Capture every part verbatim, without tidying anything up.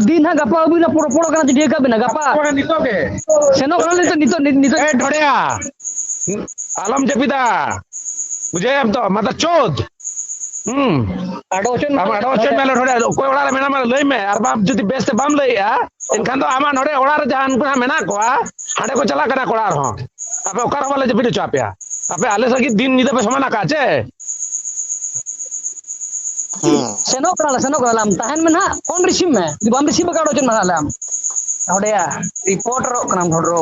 ᱫᱤᱱ ᱦᱟᱸᱜ ᱜᱟᱯᱟ ᱟᱹᱵᱤᱱ ᱨᱚᱯᱚᱲᱚᱜ ᱠᱟᱱᱟ, ᱡᱩᱫᱤ ᱠᱟᱜ ᱵᱤᱱᱟ ᱜᱟᱯᱟ᱾ ᱱᱤᱛᱚᱜ ᱜᱮ᱾ ᱥᱮᱱᱚᱜ ᱠᱟᱱᱟᱞᱤᱧ ᱛᱚ ᱱᱤᱛᱚᱜ, ᱱᱤᱛ-, ᱱᱤᱛᱚᱜ᱾ ᱮ ᱰᱷᱚᱲᱮᱭᱟ, ᱟᱞᱚᱢ ᱡᱟᱹᱯᱤᱫᱟ, ᱵᱩᱡᱷᱟᱹᱣ ᱮᱢ ᱛᱚ, ᱢᱟᱫᱟᱨ ᱪᱳᱫ᱾ ᱦᱩᱸ᱾ ᱟᱰᱚ ᱦᱚᱪᱚᱭ ᱢᱮ᱾ ᱟᱢ ᱟᱰᱚ ᱦᱚᱪᱚᱭ ᱢᱮ, ᱱᱚᱰᱮ ᱚᱠᱚᱭ ᱚᱲᱟᱜ ᱨᱮ ᱢᱮᱱᱟᱢᱟ ᱞᱟᱹᱭ ᱢᱮ, ᱟᱨ ᱵᱟᱢ ᱡᱩᱫᱤ ᱵᱮᱥ ᱛᱮ ᱵᱟᱢ ᱞᱟᱹᱭᱮᱜᱼᱟ, ᱮᱱᱠᱷᱟᱱ ᱫᱚ ᱟᱢᱟᱜ ᱱᱚᱰᱮ ᱚᱲᱟᱜ ᱨᱮ ᱡᱟᱦᱟᱸ ᱩᱱᱠᱩ ᱦᱟᱸᱜ ᱢᱮᱱᱟᱜ ᱠᱚᱣᱟ, ᱦᱟᱸᱰᱮ ᱠᱚ ᱪᱟᱞᱟᱜ ᱠᱟᱱᱟ ᱠᱚᱲᱟ ᱨᱮᱦᱚᱸ᱾ ᱟᱯᱮ ᱚᱠᱟ ᱨᱮᱦᱚᱸ ᱵᱟᱞᱮ ᱡᱟᱹᱯᱤᱫ ᱦᱚᱪᱚ ᱟᱯᱮᱭᱟ᱾ ᱟᱯᱮ ᱟᱞᱮ ᱞᱟᱹᱜᱤᱫ ᱫᱤᱱ ᱧᱤᱫᱟᱹ ᱯᱮ ᱥᱚᱢᱟᱱ ᱟᱠᱟᱫ ᱪᱮ? ᱦᱩᱸ᱾ ᱥᱮᱱᱚᱜ ᱠᱟᱱᱟᱞᱮ, ᱥᱮᱱᱚᱜ ᱠᱟᱱᱟᱞᱮ, ᱟᱢ ᱛᱟᱦᱮᱱ ᱢᱮ ᱱᱟᱦᱟᱜ, ᱯᱷᱳᱱ ᱨᱤᱥᱤᱵᱷ ᱢᱮ, ᱡᱩᱫᱤ ᱵᱟᱢ ᱨᱤᱥᱤᱵᱷ ᱟᱠᱟᱫ ᱚᱪᱚᱜ ᱢᱮ ᱱᱟᱦᱟᱜ ᱞᱮ ᱟᱢ᱾ ᱱᱚᱰᱮᱭᱟ, ᱨᱤᱯᱳᱴᱟᱨᱚᱜ ᱠᱟᱱᱟᱢ ᱰᱷᱚᱰᱨᱚ᱾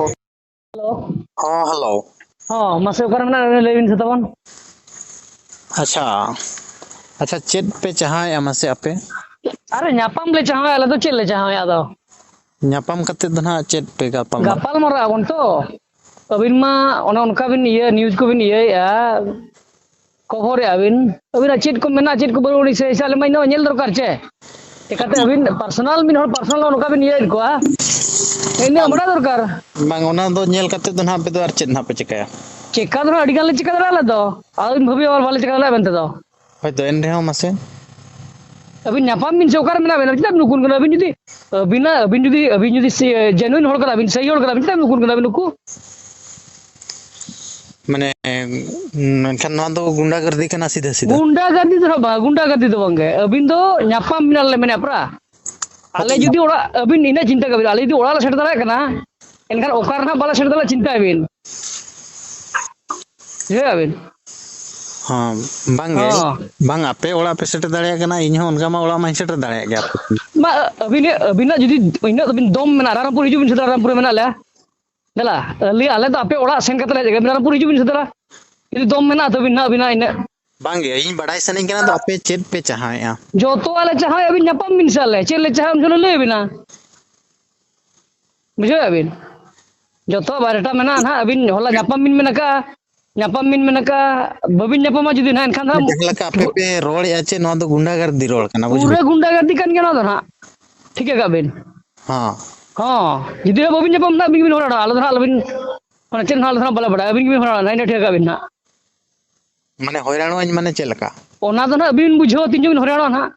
ᱦᱮᱞᱳ᱾ ᱦᱚᱸ, ᱦᱮᱞᱳ᱾ ᱦᱚᱸ, ᱢᱟᱥᱮ ᱚᱠᱟᱨᱮ ᱢᱮᱱᱟᱜ ᱵᱮᱱᱟ ᱞᱟᱹᱭ ᱵᱤᱱ ᱥᱮ ᱛᱟᱵᱚᱱ᱾ ᱟᱪᱪᱷᱟ, ᱟᱪᱪᱷᱟ, ᱪᱮᱫ ᱯᱮ ᱪᱟᱦᱟᱣᱮᱫᱼᱟ ᱢᱟᱥᱮ ᱟᱯᱮ? ᱟᱨᱮ ᱧᱟᱯᱟᱢ ᱞᱮ ᱪᱟᱦᱟᱣᱮᱫᱼᱟ, ᱟᱞᱮ ᱫᱚ ᱪᱮᱫ ᱞᱮ ᱪᱟᱦᱟᱣᱮᱫᱼᱟ ᱟᱫᱚ? ᱧᱟᱯᱟᱢ ᱠᱟᱛᱮᱫ ᱫᱚ ᱱᱟᱦᱟᱜ ᱪᱮᱫ ᱯᱮ ᱜᱟᱯᱟᱞ ᱢᱟᱨᱟᱣ? ᱜᱟᱯᱟᱞ ᱢᱟᱨᱟᱣ ᱟᱵᱚᱱ ᱛᱚ᱾ ᱟᱹᱵᱤᱱ ᱢᱟ ᱚᱱᱮ ᱚᱱᱠᱟ ᱵᱤᱱ ᱤᱭᱟᱹ, ᱱᱤᱭᱩᱡᱽ ᱠᱚᱵᱤᱱ ᱤᱭᱟᱹᱭᱮᱫᱼᱟ, ᱠᱷᱚᱵᱚᱨᱮᱫᱼᱟ ᱵᱤᱱ᱾ ᱟᱹᱵᱤᱱᱟᱜ ᱪᱮᱫ ᱠᱚ ᱢᱮᱱᱟᱜᱼᱟ, ᱪᱮᱫ ᱠᱚ ᱵᱟᱹᱱᱩᱜᱼᱟ, ᱩᱱᱤ ᱥᱮ ᱦᱤᱥᱟᱹᱵ ᱟᱞᱮ ᱢᱟ ᱤᱧ ᱫᱚ ᱧᱮᱞ ᱫᱚᱨᱠᱟᱨ ᱪᱮ? ᱪᱮᱠᱟᱛᱮ ᱟᱹᱵᱤᱱ ᱯᱟᱨᱥᱚᱱᱟᱞ, ᱢᱤᱫ ᱦᱚᱲ ᱯᱟᱨᱥᱚᱱᱟᱞ ᱚᱱᱠᱟ ᱵᱤᱱ ᱤᱭᱟᱹᱭᱮᱫ ᱠᱚᱣᱟ, ᱤᱧ ᱫᱚ ᱵᱟᱝ, ᱵᱟᱲᱟᱭ ᱫᱚᱨᱠᱟᱨ᱾ ᱵᱟᱝ, ᱚᱱᱟ ᱫᱚ ᱧᱮᱞ ᱠᱟᱛᱮᱫ ᱫᱚ ᱱᱟᱦᱟᱜ ᱟᱯᱮ ᱫᱚ ᱟᱨ ᱪᱮᱫ ᱱᱟᱦᱟᱜ ᱯᱮ ᱪᱤᱠᱟᱹᱭᱟ? ᱪᱮᱠᱟ ᱫᱚ ᱱᱟᱦᱟᱜ ᱟᱹᱰᱤ ᱜᱟᱱ ᱞᱮ ᱪᱤᱠᱟᱹ ᱫᱟᱲᱮᱭᱟᱜᱼᱟ ᱟᱞᱮ ᱫᱚ᱾ ᱟᱨ ᱟᱹᱵᱤᱱ ᱵᱷᱟᱹᱵᱤ ᱟᱵᱟᱨ ᱵᱟᱞᱮ ᱪᱤᱠᱟᱹ ᱫᱟᱲᱮᱭᱟᱜᱼᱟ ᱢᱮᱱᱛᱮ ᱫᱚ᱾ ᱦᱳᱭᱛᱳ, ᱮᱱ ᱨᱮᱦᱚᱸ ᱢᱟᱥᱮ᱾ ᱟᱹᱵᱤᱱ ᱧᱟᱯᱟᱢ ᱵᱤᱱ ᱥᱮ ᱚᱠᱟᱨᱮ ᱢᱮᱱᱟᱜ ᱵᱤᱱᱟ? ᱪᱮᱫᱟᱜ ᱵᱤᱱ ᱩᱠᱩᱱ ᱠᱟᱱᱟ? ᱟᱹᱵᱤᱱ ᱡᱩᱫᱤ, ᱟᱹᱵᱤᱱᱟᱜ, ᱟᱹᱵᱤᱱ ᱡᱩᱫᱤ, ᱟᱹᱵᱤᱱ ᱡᱩᱫᱤ ᱥᱮ, ᱡᱮᱱᱩᱭᱤᱱ ᱦᱚᱲ ᱠᱟᱱᱟ ᱵᱤᱱ, ᱥᱟᱹᱦᱤ ᱦᱚᱲ ᱠᱟᱱᱟ ᱵᱤᱱ, ᱪᱮᱫᱟᱜ ᱵᱤᱱ ᱩᱠᱩᱱ ᱠᱟᱱᱟ ᱵᱤᱱ ᱩᱠᱩ? ᱢᱟᱱᱮ, ᱢᱮᱱᱠᱷᱟᱱ ᱱᱚᱣᱟ ᱫᱚ ᱜᱩᱱᱰᱟᱜᱟᱨᱫᱤ ᱠᱟᱱᱟ ᱥᱤᱫᱷᱟᱹ ᱥᱤᱫᱷᱟᱹ᱾ ᱜᱩᱱᱰᱟᱜᱟᱨᱫᱤ ᱫᱚ ᱱᱟᱦᱟᱜ ᱵᱟᱝ, ᱜᱩᱱᱰᱟᱜᱟᱨᱫᱤ ᱫᱚ ᱵᱟᱝᱜᱮ᱾ ᱟᱹᱵᱤᱱ ᱫᱚ ᱧᱟᱯᱟᱢ ᱵᱤᱱᱟ ᱞᱮ ᱢᱮᱱᱮᱫ ᱯᱮᱨᱟ᱾ ᱟᱞᱮ ᱟᱪᱪᱷᱟ᱾ ᱡᱩᱫᱤ ᱚᱲᱟᱜ, ᱟᱹᱵᱤᱱ ᱤᱱᱟᱹᱜ ᱪᱤᱱᱛᱟᱹ ᱠᱟᱜ ᱵᱤᱱ, ᱟᱞᱮ ᱡᱩᱫᱤ ᱚᱲᱟᱜ ᱞᱮ ᱥᱮᱴᱮᱨ ᱫᱟᱲᱮᱭᱟᱜ ᱠᱟᱱᱟ, ᱮᱱᱠᱷᱟᱱ ᱚᱠᱟ ᱨᱮᱦᱟᱸᱜ ᱵᱟᱞᱮ ᱥᱮᱴᱮᱨ ᱫᱟᱲᱮᱭᱟᱜᱼᱟ, ᱪᱤᱱᱛᱟᱹᱭ ᱵᱤᱱ᱾ ᱵᱩᱡᱷᱟᱹᱣ ᱵᱤᱱ? ᱦᱚᱸ, ᱵᱟᱝᱜᱮ᱾ ᱦᱚᱸ᱾ ᱵᱟᱝ, ᱟᱯᱮ ᱚᱲᱟᱜ ᱯᱮ ᱥᱮᱴᱮᱨ ᱫᱟᱲᱮᱭᱟᱜ ᱠᱟᱱᱟ, ᱤᱧ ᱦᱚᱸ ᱚᱱᱠᱟ ᱢᱟ ᱚᱲᱟᱜ ᱢᱟᱧ ᱥᱮᱴᱮᱨ ᱫᱟᱲᱮᱭᱟᱜ ᱜᱮᱭᱟ᱾ ᱢᱟ, ᱟᱹᱵᱤᱱ, ᱟᱹᱵᱤᱱᱟᱜ ᱡᱩᱫᱤ ᱤᱱᱟᱹᱜ ᱛᱟᱹᱵᱤᱱ ᱫᱚᱢ ᱢᱮᱱᱟᱜᱼᱟ, ᱨᱟᱭᱨᱚᱝᱯᱩᱨ ᱦᱤᱡᱩᱜ ᱵᱤᱱ ᱥᱮ, ᱨᱟᱭᱨᱚᱝᱯᱩᱨ ᱨᱮ ᱢᱮᱱᱟᱜ ᱞᱮᱭᱟ᱾ ᱫᱮᱞᱟ, ᱟᱞᱮ, ᱟᱞᱮ ᱫᱚ ᱟᱯᱮ ᱚᱲᱟᱜ ᱥᱮᱱ ᱠᱟᱛᱮ ᱞᱮ ᱦᱮᱡ ᱟᱠᱟᱱᱟ, ᱨᱟᱭᱨᱚᱝᱯᱩᱨ ᱦᱤᱡᱩᱜ ᱵᱤᱱ ᱥᱮ ᱫᱮᱞᱟ᱾ ᱡᱩᱫᱤ ᱫᱚᱢ ᱢᱮᱱᱟᱜ ᱛᱟᱹᱵᱤᱱ ᱱᱟᱦᱟᱜ ᱟᱹᱵᱤᱱᱟᱜ ᱤᱱᱟᱹᱜ᱾ ᱵᱟᱝᱜᱮ, ᱤᱧ ᱵᱟᱰᱟᱭ ᱥᱟᱱᱟᱧ ᱠᱟᱱᱟ, ᱫᱚ ᱟᱯᱮ ᱪᱮᱫ ᱯᱮ ᱪᱟᱦᱟᱣᱮᱫᱼᱟ? ᱡᱚᱛᱚᱣᱟᱜ ᱞᱮ ᱪᱟᱦᱟᱣᱮᱫᱼᱟ, ᱟᱹᱵᱤᱱ ᱧᱟᱯᱟᱢ ᱵᱤᱱ ᱥᱮ ᱟᱞᱮ ᱪᱮᱫ ᱞᱮ ᱪᱟᱦᱟᱣᱮᱫᱼᱟ, ᱩᱱ ᱡᱚᱠᱷᱚᱱ ᱞᱮ ᱞᱟᱹᱭ ᱟᱹᱵᱤᱱᱟ᱾ ᱵᱩᱡᱷᱟᱹᱣᱮᱫᱼᱟ ᱵᱤᱱ? ᱡᱚᱛᱚᱣᱟᱜ ᱵᱟᱭᱳᱰᱟᱴᱟ ᱢᱮᱱᱟᱜᱼᱟ ᱱᱟᱦᱟᱜ, ᱟᱹᱵᱤᱱ ᱦᱚᱞᱟ ᱧᱟᱯᱟᱢ ᱵᱤᱱ ᱢᱮᱱ ᱟᱠᱟᱫᱼᱟ, ᱧᱟᱯᱟᱢ ᱵᱤᱱ ᱢᱮᱱ ᱟᱠᱟᱫᱼᱟ, ᱵᱟᱹᱵᱤᱱ ᱧᱟᱯᱟᱢᱟ ᱡᱩᱫᱤ ᱱᱟᱦᱟᱜ, ᱮᱱᱠᱷᱟᱱ ᱫᱚ ᱦᱟᱸᱜ ᱡᱟᱦᱟᱸ ᱞᱮᱠᱟ ᱟᱯᱮ ᱯᱮ ᱨᱚᱲᱮᱫᱼᱟ ᱪᱮ, ᱱᱚᱣᱟ ᱫᱚ ᱜᱩᱱᱰᱟᱜᱟᱨᱫᱤ ᱨᱚᱲ ᱠᱟᱱᱟ, ᱵᱩᱡᱷᱟᱹᱣ? ᱯᱩᱨᱟᱹ ᱜᱩᱱᱰᱟᱜᱟᱨᱫᱤ ᱠᱟᱱ ᱜᱮᱭᱟ ᱱᱚᱣᱟ ᱫᱚ ᱱᱟᱦᱟᱜ, ᱴᱷᱤᱠᱟᱹ ᱠᱟᱜ ᱵᱤᱱ᱾ ᱦᱚᱸ᱾ ᱦᱚᱸ, ᱡᱩᱫᱤ ᱦᱟᱸᱜ ᱵᱟᱹᱵᱤᱱ ᱧᱟᱯᱟᱢ ᱱᱟᱦᱟᱜ, ᱟᱹᱵᱤᱱ ᱜᱮᱵᱤᱱ ᱦᱚᱲ ᱦᱟᱲᱟᱜᱼᱟ, ᱟᱞᱮ ᱫᱚ ᱱᱟᱦᱟᱜ ᱟᱞᱚᱵᱤᱱ, ᱢᱟᱱᱮ ᱪᱮᱫ ᱱᱟᱦᱟᱜ ᱟᱞᱮ ᱫᱚ ᱱᱟᱦᱟᱜ ᱵᱟᱞᱮ ᱵᱟᱲᱟᱭᱟ, ᱟᱹᱵᱤᱱ ᱜᱮᱵᱤᱱ ᱦᱚᱲ ᱦᱟᱲᱟᱜᱼᱟ, ᱤᱱᱟᱹ ᱴᱷᱤᱠᱟᱹ ᱠᱟᱜ ᱵᱤᱱ ᱱᱟᱦᱟᱜ᱾ ᱢᱟᱱᱮ ᱦᱚᱭᱨᱟᱱᱚᱜ ᱟᱹᱧ ᱢᱟᱱᱮ ᱪᱮᱫ ᱞᱮᱠᱟ? ᱚᱱᱟ ᱫᱚ ᱱᱟᱦᱟᱜ ᱟᱹᱵᱤᱱ ᱵᱤᱱ ᱵᱩᱡᱷᱟᱹᱣᱟ ᱛᱤᱱ ᱡᱚᱠᱷᱚᱱ ᱵᱤᱱ ᱦᱚᱭᱨᱟᱱᱚᱜᱼᱟ ᱱᱟᱦᱟᱜ᱾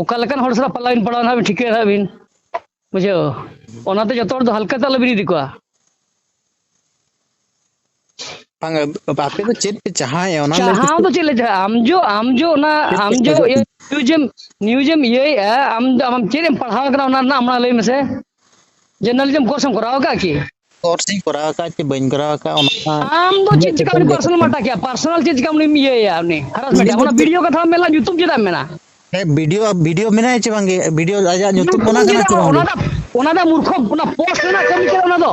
ᱚᱠᱟ ᱞᱮᱠᱟᱱ ᱦᱚᱲ ᱥᱟᱞᱟᱜ ᱯᱟᱞᱞᱟ ᱵᱤᱱ ᱯᱟᱲᱟᱣ ᱱᱟᱦᱟᱜ ᱵᱤᱱ ᱴᱷᱤᱠᱟᱹᱭᱟ ᱱᱟᱦᱟᱜ ᱵᱤᱱ, ᱵᱩᱡᱷᱟᱹᱣ᱾ ᱚᱱᱟᱛᱮ ᱡᱚᱛᱚ ᱦᱚᱲ ᱫᱚ ᱦᱟᱞᱠᱟ ᱛᱮ ᱟᱞᱚᱵᱤᱱ ᱤᱫᱤ ᱠᱚᱣᱟ᱾ ᱵᱟᱝ, ᱟᱯᱮ ᱫᱚ ᱪᱮᱫ ᱯᱮ ᱪᱟᱦᱟᱣᱮᱫᱼᱟ? ᱚᱱᱟ ᱞᱟᱹᱭ ᱪᱟᱦᱟᱣ ᱯᱮᱥᱮ᱾ ᱫᱚ ᱪᱮᱫ ᱞᱮ ᱪᱟᱦᱟᱣᱟ? ᱟᱢ ᱡᱚ, ᱟᱢ ᱡᱚ ᱚᱱᱟ, ᱪᱮᱫ ᱟᱢ ᱯᱮ ᱡᱚ ᱠᱷᱚᱡᱚᱜ ᱤᱭᱟᱹ ᱠᱟᱱᱟ? News ᱮᱢ, news ᱮᱢ ᱤᱭᱟᱹᱭᱮᱫᱼᱟ, ᱟᱢ ᱫᱚ, ᱟᱢ ᱪᱮᱫ ᱮᱢ ᱯᱟᱲᱦᱟᱣ ᱠᱟᱱᱟ ᱚᱱᱟ ᱨᱮᱱᱟᱜ ᱟᱢ ᱚᱱᱟ ᱞᱟᱹᱭ ᱢᱮᱥᱮ᱾ Journalism course ᱮᱢ ᱠᱚᱨᱟᱣ ᱟᱠᱟᱫ ᱠᱤ? Course ᱤᱧ ᱠᱚᱨᱟᱣ ᱟᱠᱟᱫ ᱪᱮ ᱵᱟᱹᱧ ᱠᱚᱨᱟᱣ ᱟᱠᱟᱫ, ᱚᱱᱟ ᱢᱟ ᱟᱢ ᱫᱚ ᱤᱧᱟᱹᱜ ᱪᱮᱫ ᱪᱮᱛᱟᱱ ᱪᱤᱠᱟᱢ ᱨᱮ personal ᱠᱟᱛᱷᱟ᱾ ᱢᱟᱴᱟ ᱠᱮᱭᱟ? Personal ᱪᱮᱫ ᱪᱤᱠᱟᱢ ᱩᱱᱤᱢ ᱤᱭᱟᱹᱭᱟ ᱩᱱᱤ? Harassment ᱩᱱᱤ ᱫᱚ ᱚᱱᱟ ᱪᱮᱫ video ᱠᱟᱛᱷᱟ ᱢᱮᱱ ᱞᱟᱜ ᱧᱩᱛᱩᱢ ᱪᱮᱫᱟᱜ ᱮᱢ ᱢᱮᱱᱟ? ᱦᱮᱸ, video, video ᱢᱮᱱᱟᱭᱟ ᱪᱮ ᱵᱟᱝᱜᱮ? Video ᱟᱡᱟᱜ ᱧᱩᱛᱩᱢ ᱧᱩᱛᱩᱢ ᱚᱱᱟ ᱠᱟᱱᱟ ᱪᱮᱫᱟᱜ ᱪᱮ ᱮᱢ-, ᱵᱟᱝᱜᱮ? ᱚᱱᱟ ᱫᱚ, ᱚᱱᱟ ᱫᱚ ᱢᱩᱨᱠᱷᱚ, ᱚᱱᱟ post ᱨᱮᱱᱟᱜ ᱠᱟᱹᱢᱤ ᱠᱟᱱᱟ ᱚᱱᱟ ᱫᱚ᱾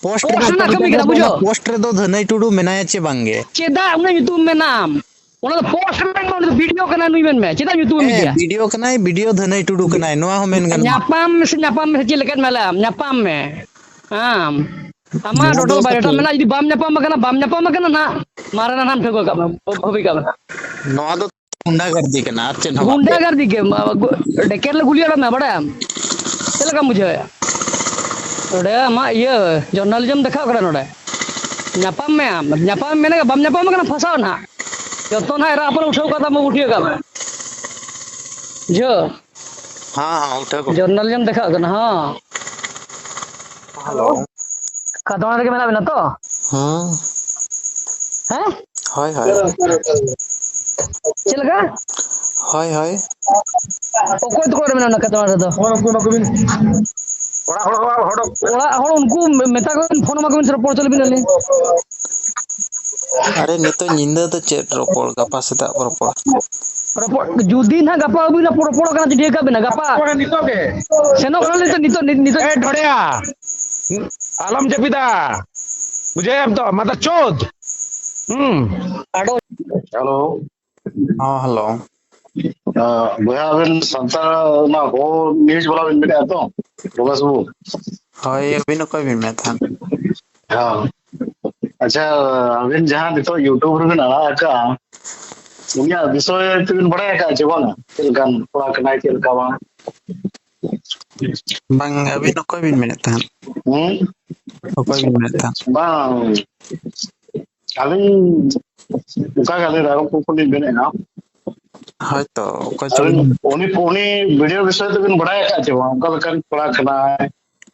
Post ᱨᱮᱱᱟᱜ ᱠᱟᱹᱢᱤ ᱠᱟᱱᱟ, ᱫᱚ ᱚᱱᱟ ᱵᱩᱡᱷᱟᱹᱣ? Post ᱨᱮᱫᱚ ᱫᱷᱟᱹᱱᱟᱹᱭ ᱴᱩᱰᱩ ᱢᱮᱱᱟᱭᱟ ᱪᱮ ᱵᱟᱝᱜᱮ? ᱪᱮᱫᱟᱜ ᱩᱱᱤ ᱧᱩᱛᱩᱢ ᱢᱮᱱᱟᱢ? ᱚᱱᱟ ᱫᱚ post ᱨᱮ ᱢᱮᱱ ᱢᱮ, ᱩᱱᱤ ᱫᱚ video ᱠᱟᱱᱟᱭ ᱱᱩᱭ ᱢᱮᱱ ᱢᱮ᱾ ᱪᱮᱫᱟᱜ ᱧᱩᱛᱩᱢ ᱮᱢ ᱦᱮᱸ, ᱤᱫᱤᱭᱟ? Video ᱠᱟᱱᱟᱭ, video ᱫᱷᱟᱹᱱᱟᱹᱭ ᱴᱩᱰᱩ ᱠᱟᱱᱟᱭ, ᱱᱚᱣᱟ ᱦᱚᱸ ᱢᱮᱱ ᱜᱟᱱᱚᱜᱼᱟ᱾ ᱧᱟᱯᱟᱢ ᱢᱮᱥᱮ, ᱧᱟᱯᱟᱢ ᱢᱮᱥᱮ, ᱪᱮᱫ ᱞᱮᱠᱟᱧ ᱢᱮᱱᱟ? ᱧᱟᱯᱟᱢ ᱢᱮ᱾ ᱟᱢ, ᱟᱢᱟᱜ ᱱᱚᱣᱟ ᱫᱚ total biodata ᱠᱟᱹᱴᱤᱡ ᱢᱮᱱᱟᱜᱼᱟ, ᱡᱩᱫᱤ ᱵᱟᱢ ᱧᱟᱯᱟᱢ ᱟᱠᱟᱱᱟ, ᱵᱟᱢ ᱧᱟᱯᱟᱢ ᱟᱠᱟᱱᱟ ᱱᱟᱦᱟᱜ, ᱢᱟᱨᱮ ᱱᱟᱦᱟᱜ ᱮᱢ ᱴᱷᱟᱹᱣᱠᱟᱹ ᱠᱟᱜ ᱢᱮ, ᱵᱷᱟᱹᱵᱤ ᱠᱟᱜ ᱢᱮ᱾ ᱱᱚᱣᱟ ᱫᱚ ᱜᱩᱱᱰᱟᱜᱟᱨᱫᱤ ᱠᱟᱱᱟ, ᱟᱨ ᱪᱮᱫ ᱦᱚᱸ ᱵᱟᱝ᱾ ᱜᱩᱱᱰᱟᱜᱟᱨᱫᱤ ᱜᱮ, ᱢᱟ-, ᱜᱩ-, ᱰᱮᱠᱮᱨ ᱞᱮ ᱜᱩᱞᱤ ᱟᱲᱟᱜ ᱢᱮ, ᱵᱟᱲᱟᱭᱟᱢ? ᱪᱮᱫ ᱞᱮᱠᱟᱢ ᱵᱩᱡᱷᱟᱹᱣᱮᱫᱼᱟ? ᱱᱚᱰᱮ ᱟᱢᱟᱜ ᱤᱭᱟᱹ, journalism ᱫᱮᱠᱷᱟᱣ ᱠᱟᱱᱟ ᱱᱚᱰᱮ᱾ ᱧᱟᱯᱟᱢ ᱢᱮ ᱟᱢ, ᱧᱟᱯᱟᱢ ᱢᱮ, ᱵᱟᱢ ᱧᱟᱯᱟᱢ ᱟᱠᱟᱱᱟ, ᱯᱷᱟᱸᱥᱟᱣ ᱱᱟᱦᱟᱜ᱾ ᱡᱚᱛᱚ ᱱᱟᱦᱟᱜ ᱮᱨᱟ ᱟᱯᱟᱱ ᱩᱴᱷᱟᱹᱣ ᱠᱟᱛᱮ ᱟᱢ ᱩᱴᱷᱟᱹᱣ ᱠᱟᱜ ᱢᱮ᱾ ᱵᱩᱡᱷᱟᱹᱣ? ᱦᱮᱸ, ᱦᱮᱸ, ᱩᱴᱷᱟᱹᱣ ᱠᱚ᱾ Journalism ᱫᱮᱠᱷᱟᱜ ᱠᱟᱱᱟ, ᱦᱮᱸ᱾ ᱦᱮᱞᱳ᱾ ᱠᱷᱟᱛᱲᱟ ᱨᱮᱜᱮ ᱢᱮᱱᱟᱜ ᱵᱮᱱᱟ ᱛᱚ? ᱦᱮᱸ᱾ ᱦᱮᱸ? ᱦᱳᱭ, ᱦᱳᱭ᱾ ᱪᱮᱫ ᱞᱮᱠᱟ? ᱦᱳᱭ, ᱦᱳᱭ᱾ ᱚᱠᱚᱭ ᱛᱟᱠᱚ ᱚᱲᱟᱜ ᱨᱮ ᱢᱮᱱᱟᱜ ᱵᱮᱱᱟ ᱠᱷᱟᱛᱲᱟ ᱨᱮᱫᱚ? ᱚᱲᱟᱜ ᱦᱚᱲ, ᱚᱲᱟᱜ ᱦᱚᱲ᱾ ᱚᱲᱟᱜ ᱦᱚᱲ ᱩᱱᱠᱩ ᱢᱮᱛᱟ ᱠᱚ ᱵᱮᱱ, ᱯᱷᱳᱱ ᱟᱢᱟ ᱠᱚ ᱵᱮᱱ ᱥᱮ ᱨᱚᱯᱚᱲ ᱦᱚᱪᱚ ᱞᱮᱵᱤᱱ ᱟᱹᱞᱤᱧ᱾ ᱟᱨᱮ, ᱱᱤᱛᱚᱜ ᱧᱤᱫᱟᱹ ᱫᱚ ᱪᱮᱫ ᱨᱚᱯᱚᱲ? ᱜᱟᱯᱟ ᱥᱮᱛᱟᱜ ᱵᱚ ᱨᱚᱯᱚᱲᱟ᱾ ᱨᱚᱯᱚᱲ, ᱡᱩᱫᱤ ᱱᱟᱦᱟᱜ ᱜᱟᱯᱟ ᱟᱹᱵᱤᱱ ᱨᱚᱯᱚᱲ, ᱨᱚᱯᱚᱲᱚᱜ ᱠᱟᱱᱟ, ᱴᱷᱤᱠᱟᱹ ᱠᱟᱜ ᱵᱤᱱᱟ, ᱜᱟᱯᱟ᱾ ᱱᱤᱛᱚᱜ ᱜᱮ᱾ ᱥᱮᱱᱚᱜ ᱠᱟᱱᱟ ᱱᱤᱛᱚᱜ, ᱱᱤᱛᱚᱜ, ᱱᱤᱛᱚᱜ᱾ ᱮ ᱰᱷᱚᱲᱮᱭᱟ, ᱟᱞᱚᱢ ᱡᱟᱹᱯᱤᱫᱟ, ᱵᱩᱡᱷᱟᱹᱣᱮᱢ ᱛᱚ, ᱢᱟᱫᱟᱨ ᱪᱳᱫ᱾ ᱦᱩᱸ᱾ ᱟᱫᱚ ᱦᱮᱞᱳ᱾ ᱦᱮᱸ, ᱦᱮᱞᱳ᱾ ᱟᱸ, ᱵᱚᱭᱦᱟ, ᱟᱵᱮᱱ ᱥᱟᱱᱛᱟᱲ ᱚᱱᱟ ᱦᱚᱲ news ᱵᱟᱞᱟ ᱵᱮᱱ ᱢᱮᱱᱮᱫᱼᱟ ᱛᱚ, ᱯᱨᱚᱠᱟᱥ ᱵᱟᱹᱵᱩ? ᱦᱳᱭ, ᱟᱹᱵᱤᱱ ᱚᱠᱚᱭ ᱵᱤᱱ ᱢᱮᱱᱮᱫ ᱛᱟᱦᱮᱸᱫ? ᱦᱮᱸ᱾ ᱟᱪᱪᱷᱟ, ᱟᱵᱮᱱ ᱡᱟᱦᱟᱸ ᱱᱤᱛᱚᱜ YouTube ᱨᱮᱵᱮᱱ ᱟᱲᱟᱜ ᱟᱠᱟᱫᱼᱟ, ᱩᱱᱤᱭᱟᱜ ᱵᱤᱥᱚᱭ ᱛᱮᱵᱮᱱ ᱵᱟᱲᱟᱭ ᱟᱠᱟᱫᱼᱟ ᱪᱮ ᱵᱟᱝᱟ? ᱪᱮᱫ ᱞᱮᱠᱟᱱ ᱠᱚᱲᱟ ᱠᱟᱱᱟᱭ, ᱪᱮᱫ ᱞᱮᱠᱟ ᱵᱟᱝ? ᱵᱟᱝ, ᱟᱹᱵᱤᱱ ᱚᱠᱚᱭ ᱵᱤᱱ ᱢᱮᱱᱮᱫ ᱛᱟᱦᱮᱸᱫ? ᱦᱩᱸ? ᱚᱠᱚᱭ ᱵᱤᱱ ᱢᱮᱱᱮᱫ ᱛᱟᱦᱮᱸᱫ? ᱵᱟᱝ, ᱟᱹᱞᱤᱧ ᱚᱱᱠᱟ ᱜᱮ, ᱟᱹᱞᱤᱧ ᱨᱟᱭᱨᱚᱝᱯᱩᱨ ᱠᱷᱚᱱ ᱞᱤᱧ ᱢᱮᱱᱮᱫᱼᱟ᱾ ᱦᱳᱭᱛᱚ, ᱚᱠᱚᱭ ᱪᱚ ᱟᱹᱵᱤᱱ ᱩᱱᱤ, ᱩᱱᱤ ᱵᱷᱤᱰᱤᱭᱳ ᱵᱤᱥᱚᱭ ᱛᱮᱵᱤᱱ ᱵᱟᱲᱟᱭ ᱟᱠᱟᱫ ᱪᱮ ᱵᱟᱝ? ᱚᱠᱟ ᱞᱮᱠᱟᱱ ᱠᱚᱲᱟ ᱠᱟᱱᱟᱭ,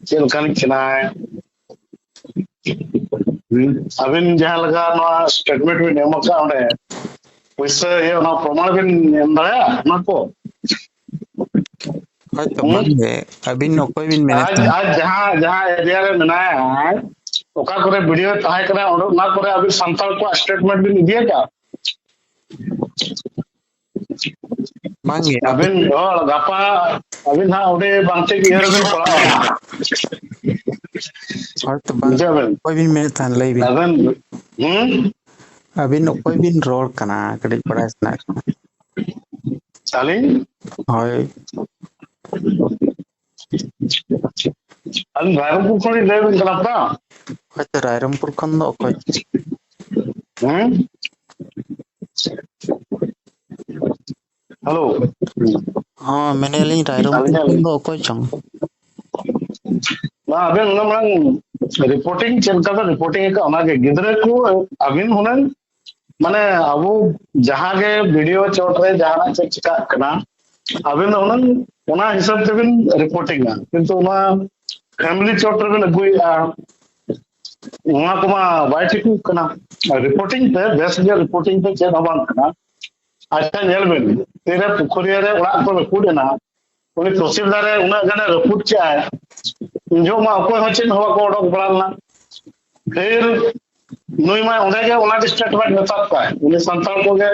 ᱪᱮᱫ ᱞᱮᱠᱟᱱᱤᱡ ᱠᱟᱱᱟᱭ? ᱟᱹᱵᱤᱱ ᱡᱟᱦᱟᱸ ᱞᱮᱠᱟ ᱱᱚᱣᱟ ᱥᱴᱮᱴᱢᱮᱱᱴ ᱵᱤᱱ ᱮᱢ ᱟᱠᱟᱫ ᱚᱸᱰᱮ, ᱯᱩᱭᱥᱟᱹ ᱤᱭᱟᱹ, ᱚᱱᱟ ᱯᱨᱚᱢᱟᱬ ᱵᱤᱱ ᱮᱢ ᱫᱟᱲᱮᱭᱟᱜᱼᱟ ᱚᱱᱟ ᱠᱚ? ᱦᱳᱭᱛᱚ, ᱦᱩᱸ? ᱵᱟᱝᱜᱮ᱾ ᱟᱹᱵᱤᱱ ᱚᱠᱚᱭ ᱵᱤᱱ ᱢᱮᱱᱮᱫ ᱟᱡ, ᱠᱟᱱᱟ? ᱟᱡ ᱡᱟᱦᱟᱸ, ᱡᱟᱦᱟᱸ ᱮᱨᱤᱭᱟ ᱨᱮ ᱢᱮᱱᱟᱭᱟ, ᱚᱠᱟ ᱠᱚᱨᱮ ᱵᱷᱤᱰᱤᱭᱳ ᱛᱟᱦᱮᱸ ᱠᱟᱱᱟ, ᱚᱸᱰᱮ, ᱚᱱᱟ ᱠᱚᱨᱮ ᱟᱹᱵᱤᱱ ᱥᱟᱱᱛᱟᱲ ᱠᱚᱣᱟᱜ ᱥᱴᱮᱴᱢᱮᱱᱴ ᱵᱤᱱ ᱤᱫᱤ ᱟᱠᱟᱫ? ᱵᱟᱝᱜᱮ, ᱟᱹᱵᱤᱱ ᱦᱚᱲ ᱜᱟᱯᱟ ᱟᱹᱵᱤᱱ ᱦᱟᱸᱜ ᱚᱸᱰᱮ ᱵᱟᱝ ᱴᱷᱤᱠ ᱤᱭᱟᱹ ᱨᱮᱵᱤᱱ ᱯᱟᱲᱟᱜᱼᱟ᱾ ᱦᱳᱭᱛᱚ ᱵᱟᱝ᱾ ᱵᱩᱡᱷᱟᱹᱣ ᱵᱮᱱ? ᱚᱠᱚᱭ ᱵᱤᱱ ᱢᱮᱱᱮᱫ ᱛᱟᱦᱮᱱ, ᱞᱟᱹᱭ ᱵᱤᱱ᱾ ᱟᱵᱮᱱ, ᱦᱩᱸ? ᱟᱹᱵᱤᱱ ᱚᱠᱚᱭ ᱵᱤᱱ ᱨᱚᱲ ᱠᱟᱱᱟ, ᱠᱟᱹᱴᱤᱡ ᱵᱟᱲᱟᱭ ᱥᱟᱱᱟᱭᱮᱫ ᱞᱤᱧᱟ᱾ ᱟᱹᱞᱤᱧ? ᱦᱳᱭ᱾ ᱟᱹᱞᱤᱧ ᱨᱟᱭᱨᱚᱝᱯᱩᱨ ᱠᱷᱚᱱ ᱞᱤᱧ ᱞᱟᱹᱭ ᱟᱵᱮᱱ ᱠᱟᱱᱟ ᱯᱨᱟ᱾ ᱦᱳᱭᱛᱚ, ᱨᱟᱭᱨᱚᱝᱯᱩᱨ ᱠᱷᱚᱱ ᱫᱚ ᱚᱠᱚᱭ? ᱦᱮᱸ? ᱦᱮᱞᱳ᱾ ᱦᱚᱸ, ᱢᱮᱱᱮᱫᱼᱟ ᱞᱤᱧ, ᱨᱟᱭᱨᱚᱝᱯᱩᱨ ᱟᱹᱞᱤᱧᱟᱜ ᱠᱷᱚᱱ ᱫᱚ ᱚᱠᱚᱭ ᱪᱚᱝ? ᱵᱟᱝ, ᱟᱵᱮᱱ ᱚᱱᱟ ᱢᱟᱲᱟᱝ ᱨᱤᱯᱳᱨᱴᱤᱝ ᱪᱮᱫ ᱞᱮᱠᱟ ᱵᱮᱱ ᱨᱤᱯᱳᱨᱴᱤᱝ ᱟᱠᱟᱫ, ᱚᱱᱟᱜᱮ᱾ ᱜᱤᱫᱽᱨᱟᱹ ᱠᱚ ᱟᱹᱵᱤᱱ ᱦᱩᱱᱟᱹᱝ, ᱢᱟᱱᱮ, ᱟᱵᱚ ᱡᱟᱦᱟᱸ ᱜᱮ ᱵᱷᱤᱰᱤᱭᱳ ᱪᱚᱴ ᱨᱮ ᱡᱟᱦᱟᱱᱟᱜ ᱪᱮᱫ ᱪᱤᱠᱟᱜ ᱠᱟᱱᱟ, ᱟᱵᱮᱱ ᱫᱚ ᱦᱩᱱᱟᱹᱝ ᱚᱱᱟ ᱦᱤᱥᱟᱹᱵ ᱛᱮᱵᱮᱱ ᱨᱤᱯᱳᱨᱴᱤᱝᱟ, ᱠᱤᱱᱛᱩ ᱚᱱᱟ ᱯᱷᱮᱢᱤᱞᱤ ᱪᱚᱴ ᱨᱮᱵᱮᱱ ᱟᱹᱜᱩᱭᱮᱫᱼᱟ, ᱚᱱᱟ ᱠᱚᱢᱟ ᱵᱟᱭ ᱴᱷᱤᱠᱚᱜ ᱠᱟᱱᱟ᱾ ᱨᱤᱯᱳᱨᱴᱤᱝ ᱛᱮ ᱵᱮᱥ ᱜᱮ, ᱨᱤᱯᱳᱨᱴᱤᱝ ᱛᱮ ᱪᱮᱫ ᱦᱚᱸ ᱵᱟᱝ ᱠᱟᱱᱟ᱾ ᱟᱪᱪᱷᱟ, ᱧᱮᱞ ᱵᱮᱱ, ᱛᱤᱨᱮ ᱯᱩᱠᱷᱩᱨᱤᱭᱟᱹ ᱨᱮ ᱚᱲᱟᱜ ᱠᱚ ᱨᱟᱹᱯᱩᱫ ᱮᱱᱟ, ᱩᱱᱤ ᱛᱚᱦᱥᱤᱞᱫᱟᱨ ᱮ ᱩᱱᱟᱹᱜ ᱜᱟᱱᱮ ᱨᱟᱹᱯᱩᱫ ᱠᱮᱜᱼᱟᱭ, ᱩᱱ ᱡᱚᱦᱚᱜ ᱢᱟ ᱚᱠᱚᱭ ᱦᱚᱸ ᱪᱮᱫ ᱦᱚᱸ ᱵᱟᱠᱚ ᱚᱰᱚᱠ ᱵᱟᱲᱟ ᱞᱮᱱᱟ᱾ ᱯᱷᱤᱨ ᱱᱩᱭ ᱢᱟ ᱚᱸᱰᱮ ᱜᱮ ᱚᱱᱟ ᱰᱤᱥᱴᱨᱤᱠᱴ ᱨᱮ ᱢᱮᱛᱟᱫ ᱠᱚᱣᱟᱭ, ᱩᱱᱤ ᱥᱟᱱᱛᱟᱲ ᱠᱚᱜᱮ,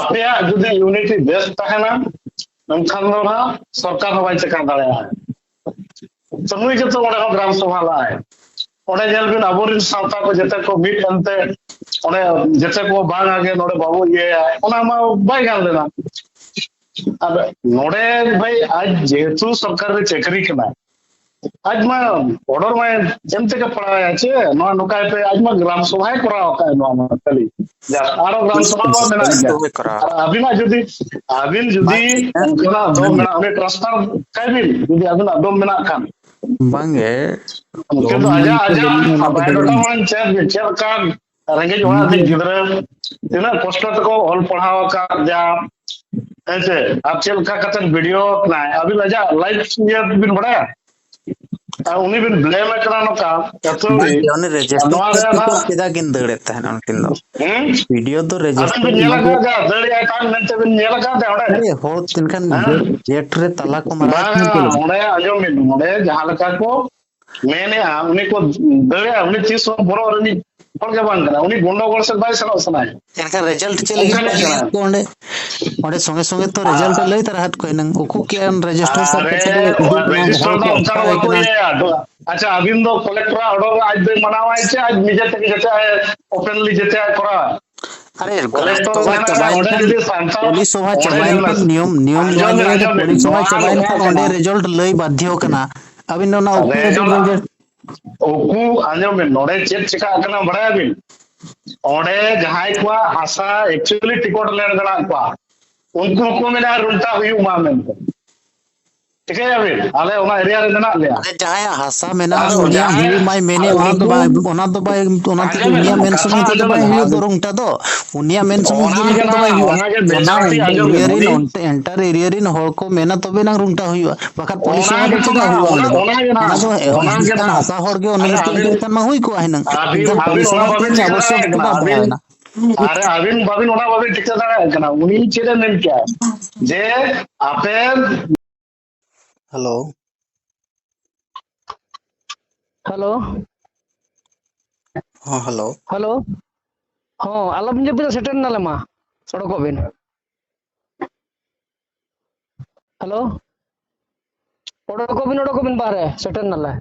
ᱟᱯᱮᱭᱟᱜ ᱡᱩᱫᱤ ᱤᱭᱩᱱᱤᱴᱤ ᱵᱮᱥ ᱛᱟᱦᱮᱱᱟ, ᱮᱱᱠᱷᱟᱱ ᱫᱚ ᱱᱟᱦᱟᱜ ᱥᱚᱨᱠᱟᱨ ᱦᱚᱸ ᱵᱟᱭ ᱪᱮᱠᱟ ᱫᱟᱲᱮᱭᱟᱜᱼᱟ᱾ ᱛᱚ ᱱᱩᱭ ᱜᱮᱛᱚ ᱚᱸᱰᱮ ᱦᱚᱸ ᱜᱨᱟᱢ ᱥᱚᱵᱷᱟ ᱞᱟᱜᱼᱟᱭ᱾ ᱚᱸᱰᱮ ᱧᱮᱞ ᱵᱤᱱ, ᱟᱵᱚᱨᱮᱱ ᱥᱟᱶᱛᱟ ᱠᱚ ᱡᱮᱛᱮ ᱠᱚ ᱢᱤᱫ ᱮᱱᱛᱮ, ᱚᱸᱰᱮ ᱡᱮᱛᱮ ᱠᱚ ᱵᱟᱝ ᱟᱜᱮ ᱱᱚᱰᱮ ᱵᱟᱵᱚ ᱤᱭᱟᱹᱭᱟ, ᱚᱱᱟ ᱢᱟ ᱵᱟᱭ ᱜᱟᱱ ᱞᱮᱱᱟ᱾ ᱟᱨ ᱱᱚᱰᱮ ᱵᱷᱟᱭ, ᱟᱡ ᱡᱮᱦᱮᱛᱩ ᱥᱚᱨᱠᱟᱨ ᱨᱮ ᱪᱟᱹᱠᱨᱤ ᱠᱟᱱᱟᱭ, ᱟᱡ ᱢᱟ ᱚᱨᱰᱟᱨ ᱢᱟᱭ ᱮᱢ ᱛᱮᱜᱮ ᱯᱟᱲᱟᱣᱟᱭᱟ ᱪᱮ, ᱱᱚᱣᱟ ᱱᱚᱝᱠᱟᱭ ᱯᱮ, ᱟᱡ ᱢᱟ ᱜᱨᱟᱢ ᱥᱚᱵᱷᱟᱭ ᱠᱚᱨᱟᱣ ᱟᱠᱟᱫ, ᱱᱚᱣᱟ ᱢᱟ ᱠᱷᱟᱹᱞᱤ᱾ ᱡᱟ, ᱟᱨᱚ ᱜᱨᱟᱢ ᱥᱚᱵᱷᱟ ᱢᱟ ᱢᱮᱱᱟᱜ ᱜᱮᱭᱟ᱾ ᱥᱚᱵᱷᱟᱭ ᱠᱚᱨᱟᱣ᱾ ᱟᱨ ᱟᱹᱵᱤᱱᱟᱜ ᱡᱩᱫᱤ, ᱟᱹᱵᱤᱱ ᱡᱩᱫᱤ ᱵᱟᱝ, ᱚᱱᱠᱟᱱᱟᱜ ᱫᱚᱢ ᱢᱮᱱᱟᱜ, ᱩᱱᱤ ᱴᱨᱟᱱᱥᱯᱷᱟᱨ ᱠᱟᱭ ᱵᱤᱱ, ᱡᱩᱫᱤ ᱟᱹᱵᱤᱱᱟᱜ ᱫᱚᱢ ᱢᱮᱱᱟᱜ ᱠᱷᱟᱱ᱾ ᱵᱟᱝᱜᱮ, ᱩᱱᱠᱤᱱ ᱫᱚ ᱟᱡᱟᱜ, ᱟᱡᱟᱜ ᱚᱱᱟ ᱠᱚᱫᱚ ᱵᱟᱭᱳᱰᱟᱴᱟ ᱵᱟᱝ᱾ ᱢᱟᱲᱟᱝ ᱪᱮᱫ, ᱪᱮᱫ ᱞᱮᱠᱟᱱ ᱨᱮᱸᱜᱮᱡ ᱚᱲᱟᱜ ᱨᱤᱱ ᱜᱤᱫᱽᱨᱟᱹ, ᱛᱤᱱᱟᱹᱜ ᱠᱚᱥᱴᱚ ᱛᱮᱠᱚ ᱚᱞ ᱯᱟᱲᱦᱟᱣ ᱟᱠᱟᱫ ᱡᱟ, ᱦᱮᱸ ᱥᱮ, ᱟᱨ ᱪᱮᱫ ᱞᱮᱠᱟ ᱠᱟᱛᱮ ᱵᱷᱤᱰᱤᱭᱳ ᱠᱟᱱᱟᱭ, ᱟᱹᱵᱤᱱ ᱟᱡᱟᱜ ᱞᱟᱭᱤᱯᱷ ᱤᱭᱟᱹ ᱵᱤᱱ ᱵᱟᱲᱟᱭᱟ? ᱟᱨ ᱩᱱᱤ ᱵᱤᱱ ᱵᱞᱮᱢ ᱮ ᱠᱟᱱᱟ ᱱᱚᱝᱠᱟ, ᱟᱹᱛᱷᱟᱹᱲᱤ᱾ ᱵᱟᱝ, ᱩᱱᱤ ᱨᱮᱡᱤᱥᱴᱟᱨ ᱱᱚᱣᱟ ᱨᱮ ᱠᱟᱛᱮ ᱱᱟᱜ ᱪᱮᱫᱟᱜ ᱠᱤᱱ ᱫᱟᱹᱲᱮᱫ ᱛᱟᱦᱮᱸᱱᱟ ᱩᱱᱠᱤᱱ ᱫᱚ? ᱦᱮᱸ? ᱵᱷᱤᱰᱤᱭᱳ ᱫᱚ ᱟᱹᱵᱤᱱ ᱨᱮᱡᱤᱥᱴᱟᱨ ᱵᱤᱱ ᱧᱮᱞ ᱚᱱᱟ ᱫᱚ ᱟᱠᱟᱫ ᱜᱮᱭᱟ, ᱫᱟᱹᱲ ᱮᱫᱟᱭ ᱴᱟᱝ ᱢᱮᱱᱛᱮ ᱵᱤᱱ ᱧᱮᱞ ᱟᱠᱟᱫ ᱜᱮᱭᱟ ᱚᱸᱰᱮ? ᱟᱨᱮ, ᱦᱚᱲ ᱛᱤᱱᱠᱷᱟᱱ ᱦᱮᱸ? ᱡᱮᱴ, ᱡᱮᱴ ᱨᱮ ᱛᱟᱞᱟ ᱠᱚ ᱢᱟᱨᱟᱣ ᱵᱟᱝ, ᱠᱟᱱᱟ ᱪᱮ ᱞᱟᱹᱜᱤᱫ? ᱚᱸᱰᱮ ᱟᱸᱡᱚᱢ ᱵᱤᱱ, ᱚᱸᱰᱮ ᱡᱟᱦᱟᱸ ᱞᱮᱠᱟ ᱠᱚ ᱢᱮᱱᱮᱜᱼᱟ, ᱩᱱᱤ ᱠᱚ ᱫᱟᱹᱲᱟ, ᱩᱱᱤ ᱛᱤᱥ ᱦᱚᱸ ᱵᱚᱨᱚᱜ ᱨᱤᱱᱤᱡ ᱦᱚᱲ ᱜᱮ ᱵᱟᱝ ᱠᱟᱱᱟ᱾ ᱩᱱᱤ ᱜᱚᱱᱰᱚᱜᱳᱞ ᱥᱮᱫ ᱵᱟᱭ ᱥᱮᱱᱚᱜ ᱥᱟᱱᱟᱭᱟ᱾ ᱮᱱᱠᱷᱟᱱ ᱨᱮᱡᱟᱞᱴ ᱪᱮᱫ ᱞᱟᱹᱜᱤᱫ ᱚᱱᱠᱟᱱᱤᱡ ᱠᱟᱱᱟᱭ᱾ ᱠᱚ ᱚᱸᱰᱮ? ᱚᱸᱰᱮ ᱥᱚᱸᱜᱮ ᱥᱚᱸᱜᱮ ᱛᱚ ᱨᱮᱡᱟᱞᱴ ᱮ ᱟᱨ, ᱞᱟᱹᱭ ᱛᱟᱨᱟ ᱟᱫ ᱠᱚᱣᱟ ᱮᱱᱟᱝ᱾ ᱩᱠᱩ ᱠᱮ ᱟᱱ ᱨᱮᱡᱤᱥᱴᱟᱨ ᱥᱟᱵ ᱟᱨᱮ, ᱠᱟᱛᱮ ᱩᱫᱩᱜ ᱮᱱᱟ, ᱨᱮᱡᱤᱥᱴᱟᱨ ᱦᱚᱲ ᱫᱚ ᱠᱚ ᱚᱱᱠᱟ ᱫᱚ ᱚᱠᱟᱭ ᱵᱟᱠᱚ ᱠᱟᱱᱟ᱾ ᱤᱭᱟᱹᱭᱟ᱾ ᱟᱪᱪᱷᱟ, ᱟᱹᱵᱤᱱ ᱫᱚ ᱠᱚᱞᱮᱠᱴᱚᱨᱟᱜ ᱚᱰᱟᱨ ᱟᱡ ᱫᱚᱭ ᱢᱟᱱᱟᱣᱟ ᱪᱮ ᱟᱡ ᱱᱤᱡᱮ ᱛᱮᱜᱮ ᱡᱟᱛᱮ ᱳᱯᱮᱱᱞᱤ ᱡᱟᱛᱮ ᱟᱡ ᱠᱚᱨᱟᱣᱟ? ᱟᱨᱮ, ᱠᱚᱞᱮᱠᱴᱚᱨ ᱛᱚᱵᱟ ᱢᱮᱱᱟᱜᱼᱟ, ᱪᱟᱵᱟᱭᱮᱱ ᱚᱸᱰᱮ ᱠᱷᱟᱱ, ᱡᱩᱫᱤ ᱥᱟᱱᱛᱟᱲ, ᱯᱚᱞᱤᱥ ᱥᱚᱵᱷᱟ ᱚᱸᱰᱮ ᱪᱟᱵᱟᱭᱮᱱ ᱧᱮᱞ ᱢᱮ, ᱠᱷᱟᱱ, ᱱᱤᱭᱚᱢ, ᱱᱤᱭᱚᱢ ᱟᱸᱡᱚᱢ ᱱᱚᱣᱟ ᱵᱤᱱ, ᱞᱟᱹᱭᱟ ᱡᱮ ᱟᱸᱡᱚᱢ ᱵᱤᱱ, ᱯᱚᱞᱤᱥ ᱥᱚᱵᱷᱟ ᱱᱚᱣᱟ ᱫᱚ ᱪᱟᱵᱟᱭᱮᱱ ᱚᱠᱟ ᱠᱷᱟᱱ ᱠᱟᱱᱟ? ᱚᱸᱰᱮ ᱨᱮᱡᱟᱞᱴ ᱞᱟᱹᱭ ᱵᱟᱫᱽᱫᱷᱚ ᱠᱟᱱᱟ᱾ ᱟᱹᱵᱤᱱ ᱫᱚ ᱚᱱᱟ ᱩᱠᱩ ᱨᱮᱡᱟᱞᱴ ᱩᱠᱩ, ᱟᱸᱡᱚᱢ ᱵᱤᱱ, ᱱᱚᱰᱮ ᱪᱮᱫ ᱪᱮᱠᱟᱜ ᱠᱟᱱᱟ ᱵᱟᱲᱟᱭᱟᱵᱤᱱ? ᱚᱸᱰᱮ ᱡᱟᱦᱟᱸᱭ ᱠᱚᱣᱟᱜ ᱦᱟᱥᱟ actually ᱴᱤᱠᱚᱴ ᱞᱮᱱ ᱢᱮᱱᱟᱜ ᱠᱚᱣᱟ, ᱩᱱᱠᱩ ᱦᱚᱸᱠᱚ ᱢᱮᱱᱟ ᱨᱩᱱᱴᱟ ᱦᱩᱭᱩᱜ ᱢᱟ ᱢᱮᱱᱛᱮ᱾ ᱴᱷᱤᱠᱟᱹᱭᱟᱵᱤᱱ, ᱟᱞᱮ ᱚᱱᱟ ᱮᱨᱤᱭᱟ ᱨᱮ ᱢᱮᱱᱟᱜ ᱞᱮᱭᱟ᱾ ᱟᱨᱮ, ᱡᱟᱦᱟᱸᱭᱟᱜ ᱦᱟᱥᱟ ᱢᱮᱱᱟᱜᱼᱟ, ᱟᱨ ᱩᱱᱤᱭᱟᱜ ᱡᱟᱦᱟᱸᱭ, ᱦᱩᱭᱩᱜ ᱢᱟᱭ ᱢᱮᱱᱮ, ᱟᱨ ᱚᱱᱟ ᱫᱚ ᱩᱱᱠᱩ, ᱵᱟᱭ, ᱚᱱᱟ ᱫᱚ ᱵᱟᱭ, ᱚᱱᱟ ᱛᱮᱫᱚ ᱟᱸᱡᱚᱢ ᱵᱤᱱ, ᱩᱱᱤᱭᱟᱜ ᱢᱮᱱ ᱠᱟᱛᱷᱟ ᱥᱩᱢᱩᱝ ᱟᱸᱡᱚᱢ ᱛᱮᱫᱚ ᱵᱤᱱ, ᱵᱟᱭ ᱦᱩᱭᱩᱜ ᱟᱹᱵᱤᱱ ᱫᱚ ᱨᱩᱱᱴᱟ ᱫᱚ᱾ ᱩᱱᱤᱭᱟᱜ ᱢᱮᱱ ᱥᱩᱢᱩᱝ ᱚᱱᱟ ᱛᱮᱫᱚ ᱜᱮ ᱨᱩᱱᱴᱟ ᱫᱚ ᱱᱟᱦᱟᱜ, ᱵᱟᱭ ᱦᱩᱭᱩᱜᱼᱟ᱾ ᱚᱱᱟ ᱜᱮ ᱚᱱᱟ ᱵᱮᱥᱟᱨ ᱛᱮ ᱟᱸᱡᱚᱢ ᱵᱤᱱ, ᱮᱨᱤᱭᱟ ᱨᱮᱱ ᱩᱱᱤ ᱚᱱᱴ-, ᱮᱱᱴᱟᱨ ᱮᱨᱤᱭᱟ ᱨᱮᱱ ᱦᱚᱲ ᱠᱚ ᱢᱮᱱᱟ, ᱛᱚᱵᱮ ᱱᱟᱝ ᱨᱩᱱᱴᱟ ᱦᱩᱭᱩᱜᱼᱟ᱾ ᱵᱟᱠᱷᱟᱱ ᱯᱚᱞᱤᱥ ᱚᱱᱟ ᱚᱱᱟ ᱜᱮᱛᱚ ᱛᱮᱫᱚ ᱱᱟᱦᱟᱜ, ᱦᱩᱭᱩᱜᱼᱟ ᱚᱱᱟ, ᱚᱸᱰᱮ ᱫᱚ᱾ ᱚᱱᱟ ᱜᱮ ᱚᱱᱟ ᱱᱟᱦᱟᱜ, ᱫᱚ ᱚᱱᱟ ᱜᱮ ᱮᱱᱠᱷᱟᱱ ᱱᱟᱦᱟᱜ᱾ ᱦᱟᱥᱟ ᱦᱚᱲ ᱜᱮ ᱚᱱᱟ ᱟᱨ ᱢᱤᱫᱴᱮᱱ ᱟᱹᱵᱤᱱ, ᱠᱟᱛᱷᱟ ᱢᱟ ᱦᱩᱭ ᱠᱚᱜᱼᱟ ᱦᱩᱱᱟᱹᱝ᱾ ᱟᱹᱵᱤᱱ, ᱮᱱᱠᱷᱟᱱ ᱟᱹᱵᱤᱱ ᱯᱚᱞᱤᱥ ᱚᱱᱟ ᱚᱱᱟ ᱵᱟᱵᱤᱱ ᱛᱮ ᱴᱷᱤᱠᱟᱹ ᱪᱟᱵᱚᱥ ᱫᱟᱲᱮᱭᱟᱜ ᱠᱟᱱᱟ᱾ ᱥᱚᱠᱛᱚ ᱟᱹᱵᱤᱱ, ᱵᱟᱝ ᱟᱨ ᱟᱹᱵᱤᱱ ᱵᱟᱵᱤᱱ ᱚᱱᱟ ᱵᱟᱵᱤᱱ ᱴᱷᱤᱠᱟᱹ ᱫᱟᱲᱮᱭᱟᱜ ᱠᱟᱱᱟ᱾ ᱩᱱᱤ ᱪᱮᱫ ᱮ ᱢᱮᱱ ᱠᱮᱜᱼᱟ? ᱡᱮ ᱟᱯᱮ ᱦᱮᱞᱳ᱾ ᱦᱮᱞᱳ᱾ ᱦᱚᱸ, ᱦᱮᱞᱳ᱾ ᱦᱮᱞᱳ᱾ ᱦᱚᱸ, ᱟᱞᱚᱵᱤᱱ ᱡᱟᱹᱯᱤᱫᱟ, ᱥᱮᱴᱮᱨ ᱱᱟᱞᱮ ᱢᱟ᱾ ᱚᱰᱚᱠᱚᱜ ᱵᱤᱱ᱾ ᱦᱮᱞᱳ᱾ ᱚᱰᱚᱠᱚᱜ ᱵᱤᱱ, ᱚᱰᱚᱠᱚᱜ ᱵᱤᱱ ᱵᱟᱦᱨᱮ, ᱥᱮᱴᱮᱨ ᱱᱟᱞᱮ᱾